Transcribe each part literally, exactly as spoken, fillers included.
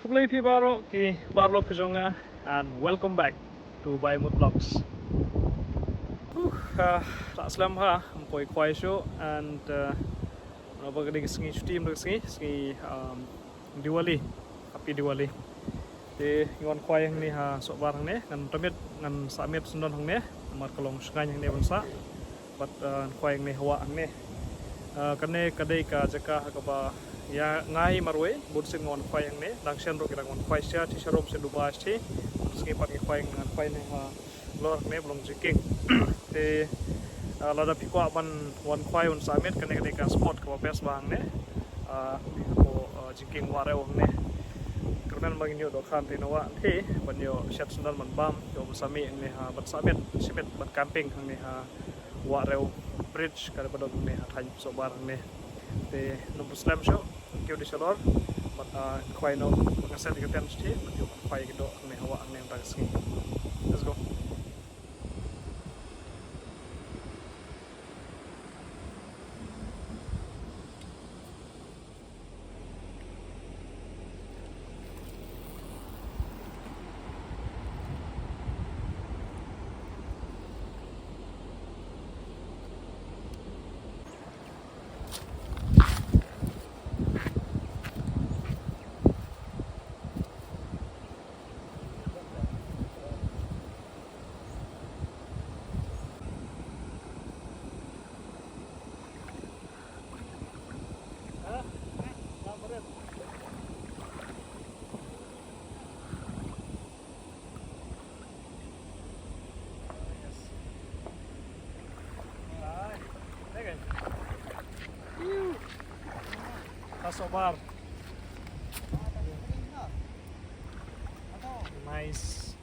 Khublei phi baroh ki paralok ki jong nga, and welcome back to Bai Mut Vlogs. Uh, ah, la slem ha, ym kwai khwai shuh, and, uh, naba ka dei ka sngi shuti, ka sngi, sngi, um, Diwali, Happy Diwali. Te ngi wan khwai hangne ha Sohbar hangne, ngan tymmen, ngan sah miet syndon hangne, namar ka long shngaiñ hangne ban sah. Bad, uh, khwai hangne ha wah hangne. Uh, kane ka dei ka jaka ha kaba ïa nga hi marwei, bun sien nga wan khwai hangne, dang shen ruh ki dang wan khwai sha, shi sharum sha Dubai shi, bun sngi pat ngi khwai, ngan khwai hangne ha lor hangne ba long jingkieng. Te, uh, lada phi kwah ban wan khwai wan sah miet, kane ka dei ka spot kaba best bha hangne. Uh, ko, uh, jingkieng Wahrew hangne. Kyrmen ba ngin ïoh dohkha hangtei na wah hangtei, ban ïoh shet syndon ban bam, ïoh ban sah miet hangne ha, ban sah miet, sah miet, ban camping hangne ha Wahrew bridge, ka dei ba don hangne ha thaiñ Sohbar hangne. Te ym pynslem shuh, kiew dei shalor, bad, ah, khwai noh, nga set ïa ka tent shatei, bad ïoh khwai ki doh hangne ha wah hangne mynta ka sngi. Let's go. Sohbar. Nice.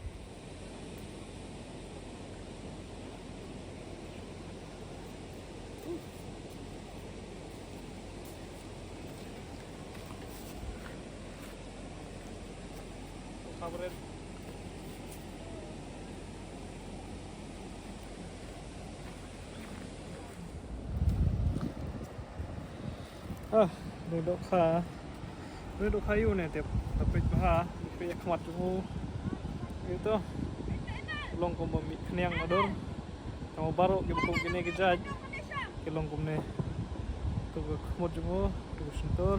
Ah, dei dohkha. Dei dohkha ïa une te, ta peit bha, peit ïa khmat jong u. Ito. Long kumba mih khñiang nadur. Tang baroh kiba kum kine ki jait ki long kumne. To ka khmut jong u, to ka shyntur.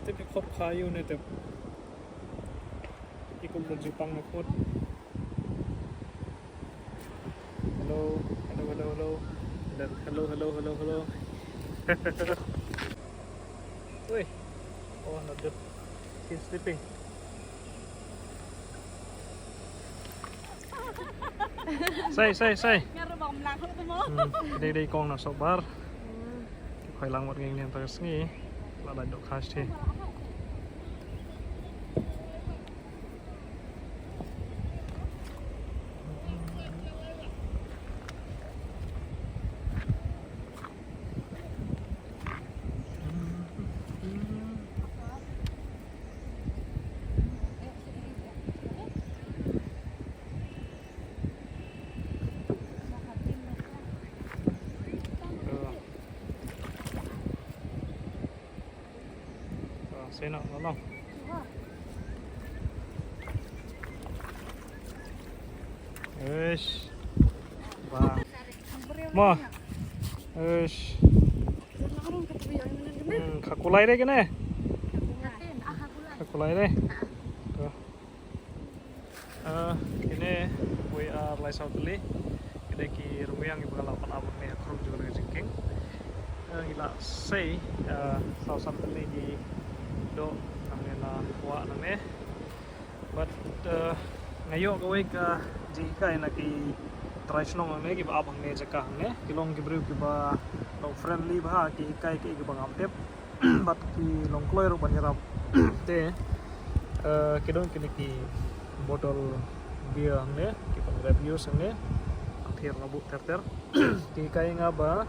Tip ki khop kha ïa une tip. Ki kum ka jingpang na khmut. Hello, hello, hello, hello. Hello, hello, hello, hello. Oi. Oh, not good. He's sleeping. Sai, sai, sai. Nga ruh bang mlak tu mo. Hmm, dei dei kong na Sohbar. Hmm. Khoi lang wat ngeng niam ta sngi. La dai dohkha shatei. Seno, no, no. Eish. Ba. Ma. Eish. Hmm, kha kulai de kine. Kha kulai de. To. Ah, kine wei ar lai saw tylli. Kine ki rmiang kiba nga la pan ap ne ha khrum jong ka jingkieng. Ah, ngi la sei, ah, saw san tylli ki doh nangne na wah nangne. Bad, ah, nga ïoh kawei ka jinghikai na ki trai shnong nangne kiba ap hangne jaka hangne. Ki long ki briew kiba long friendly bha, ki hikai ki kiba ngam tip. Bad ki long kloi ruh ban ïarap. Te, eh, ki don kine ki bottle beer hangne, ki ban rep use hangne. Ang thier nga buh ter ter. Ki hikai nga ba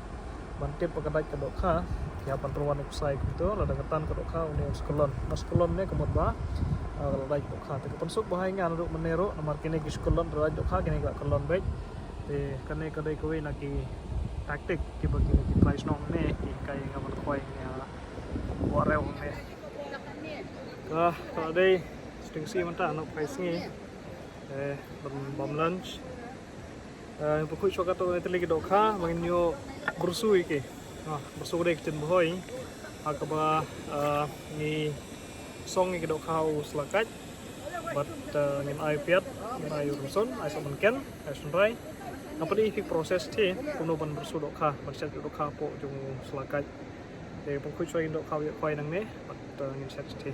ban tip ba ka dait ka dohkha, ki hap ban rwai ïa u ksai kumto, lada ka tan ka dohkha une u skulon. Na skulon ne ka mut ba, eh, ka la dait dohkha. Te ka pynsuk bha ïa nga naduh mynne ruh, namar kine ki skulon da dait dohkha, kine ki la kyllon beit. Te kane ka dei kawei na ki Tactic kiba kine ki trai shnong ne ki hikai ïa nga ban khwai ïa nga. Wa rew ne. Ka, ka dei sting si mynta, nop kai sngi. Eh, bam, bam lunch. Eh, pyrkhat shuwa kato ne tylli ki dohkha ba ngin ïoh byrsu ïa ki. Ah, byrsu ka dei ka ktien Bhoi. Ha kaba, eh, ngi song ïa ki dohkha ha u sla kait. Bad, eh, ngin ai piat, ngin ai rynsun, ai sohmynken, ai shynrai. Nga pyni ïa phi process te kumno ban byrsu dohkha, ban shet dohkha hapoh jong u sla kait. Te pyrkhat shuwa ïa ki dohkha ba ïoh khwai nangne bad, eh, ngin shet te.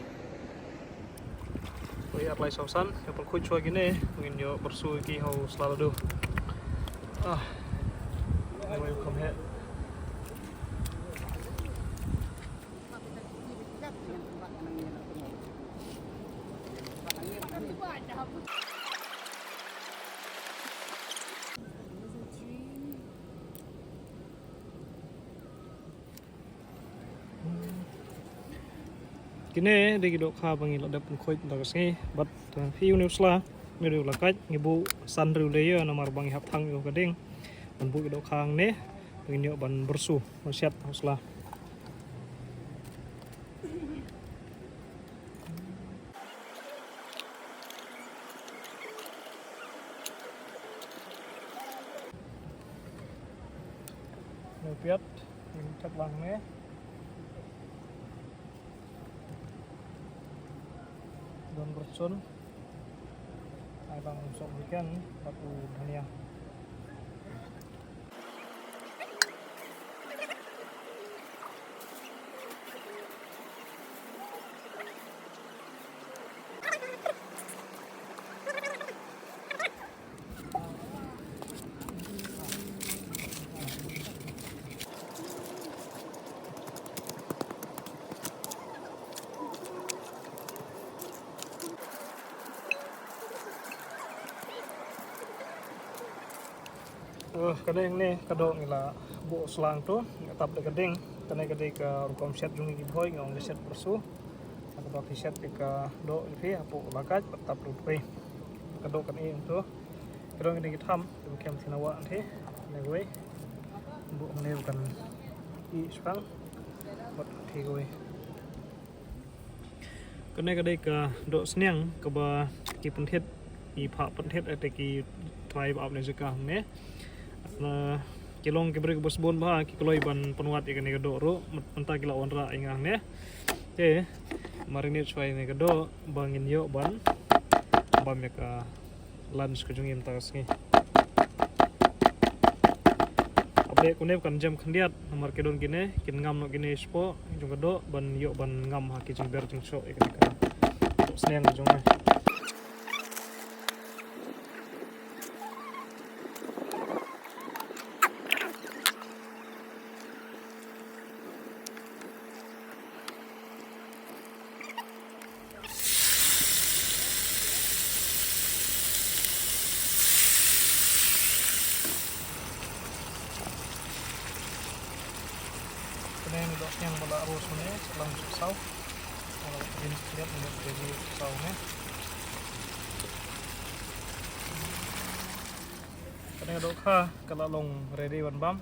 Wei, ar lai saw san, ïa pyrkhat shuwa kine, ngin ïoh byrsu ïa ki ha u sla ladu. Ah. Wei, kham heh. Kine dei ki dohkha ba ngi la dep pynkhuid mynta ka sngi, bad, eh, phi ïohi une u sla, une u dei u la kait, ngi buh san hynriew layer namar ba ngi hap thang ïa u ka ding. Ban buh ki dohkha hangne, ba ngin ïoh ban byrsu, ban shet ha u sla. Ngi piat, ngi thep lang ne. Don rynsun. Ai lang sohmynken bad u dhania. Eh, kane ne ka doh ngi la buh sla hangto, ngi tap da ka ding. Kane ka dei ka rukom shet jong ngi ki Bhoi, ngi ong ka shet byrsu. Haba phi shet ïa ka doh ïa phi hapoh la kait, bad tap ruh phi. Ka doh kane hangto. Ka doh kane ki tham, kiba kem thina wah nte. Kane kawei. Buh kane ba kan ih shipang. Bad kane kawei. Kane ka dei ka doh sniang kaba ki pynthit, ki phah pynthit, eh, te ki trai ba ap ne jaka hangne. Na ki long ki briew kiba sbun bha, ki kloi ban pynwad ïa kane ka doh ruh, myn-, mynta ki la wanrah ïa nga hangne. Te marinate shuwa ïa kane ka doh ba ngin ïoh ban bam ïa ka lunch ka jong ngi mynta ka sngi. Haba leh kumne kan jem khyndiat, namar ki don kine, kin ngam noh kine shapoh jong ka doh, ban ïoh ban ngam ha ki jingber jingshoh ïa kane ka sniang jong ngi. Kane ka doh sniang ba la roast ne, sa lang sha saw. Ka la rim sliat ne, ready sha saw ne. Kane ka dohkha ka la long ready ban bam.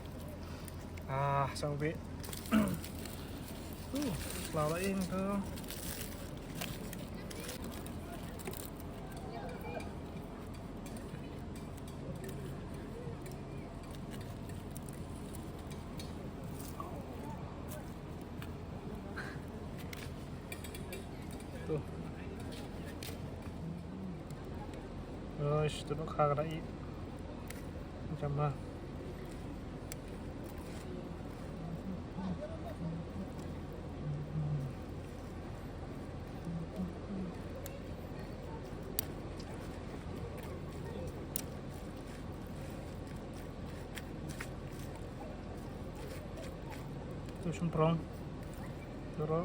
Ah, sang bit. Uh, sla la ing tu. Tu. Oi, tu dohkha ka da ih. Macam mana? Tu shymprong. Doro.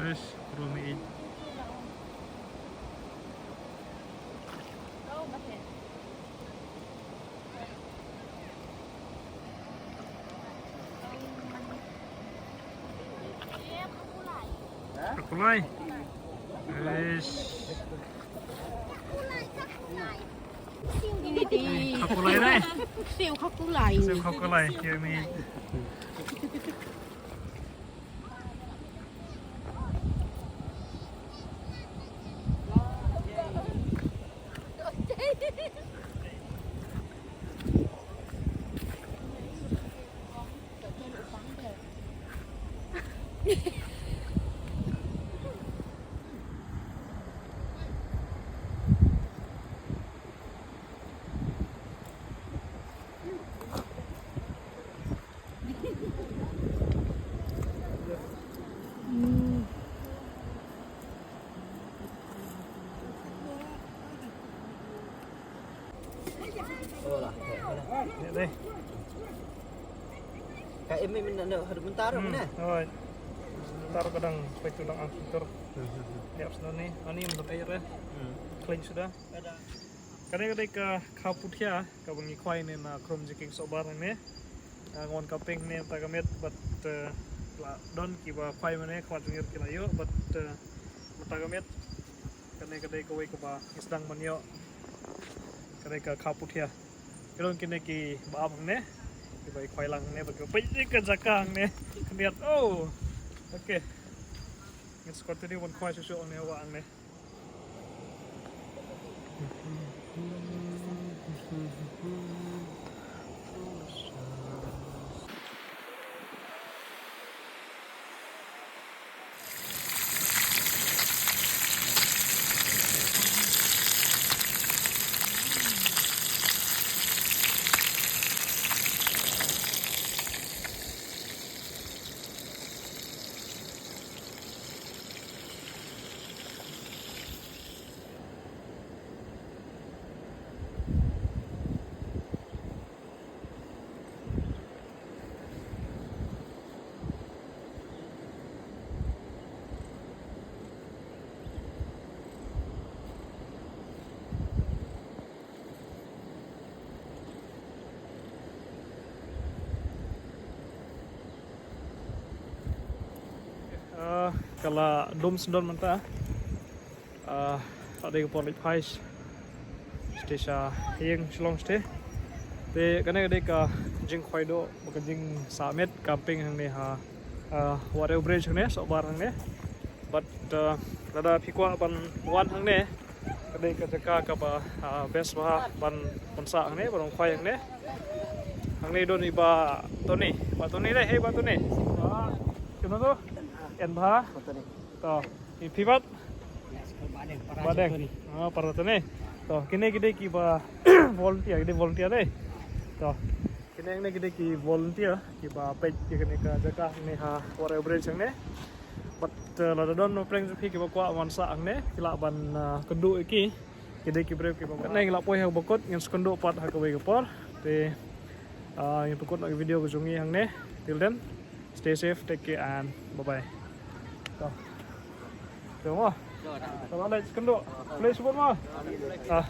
Eish, ruh me ïeit. Kha kulai. Eish. Kha kulai dei. Siew kha kulai. Siew kha kulai. Ïa me. Ka em mynta mynta mynta ruh ne. Oi. Mynta ruh ka dang peit tu dang ang fitur. Ïap sna ni, ani mynta ai re. Clean suda. Kane ka dei ka khaw puthia kaba ngi khwai ne na Khrum Jingkieng Sohbar ne. Nga wan camping ne mynta ka miet bad la don kiba khwai mane khwat jingir ki la ïoh bad mynta ka miet. Kane ka dei kawei kaba ngi sdang ban ïoh. Ka dei ka khaw puthia. Ki don kine kiba ap hangne kiba i khwai lang hangne bad kiba peit ka jaka hangne. Khyndiat. Oh. Okay. Ngin sa continue ban khwai shuh shuh hangne, wah hangne. Ah, ka la dum sdon mynta. Ah, ka dei ka por leit phai sha ïing Shillong sha. Te kane ka dei ka jingkhwai duh bad ka jingsah miet camping hangne ha, ah, Warrior Bridge hangne, Sohbar hangne. Bad, ah, lada phi kwah ban wan hangne, ka dei ka jaka kaba, ah, best bha ban, ban sah hangne, ban khwai hangne. Hangne don i Bah Tony. Bah Tony dei, hey Bah Tony. Bah, kumno to? En bha. To, i phi pat? Bah Deng. Ah, para Tony. To, kine ki dei kiba volunteer, ki dei volunteer dei. To, kine, kine ki dei ki volunteer kiba peit ïa kane ka jaka hangne ha Warrior Bridge hangne. Bad, eh, lada don u pyrshang jong phi kiba kwah wan sah hangne, ki lah ban, eh, kynduh ïa ki. Ki dei ki briew kiba, katne ngi la poi ha kaba kut, ngin sa kynduh pat ha kawei ka por. Te, ah, ngin pynkut noh ka video ka jong ngi hangne. Till then, stay safe, take care and bye bye. To. To mo. To mo, leit kynduh. Khublei shibun mo. Ah.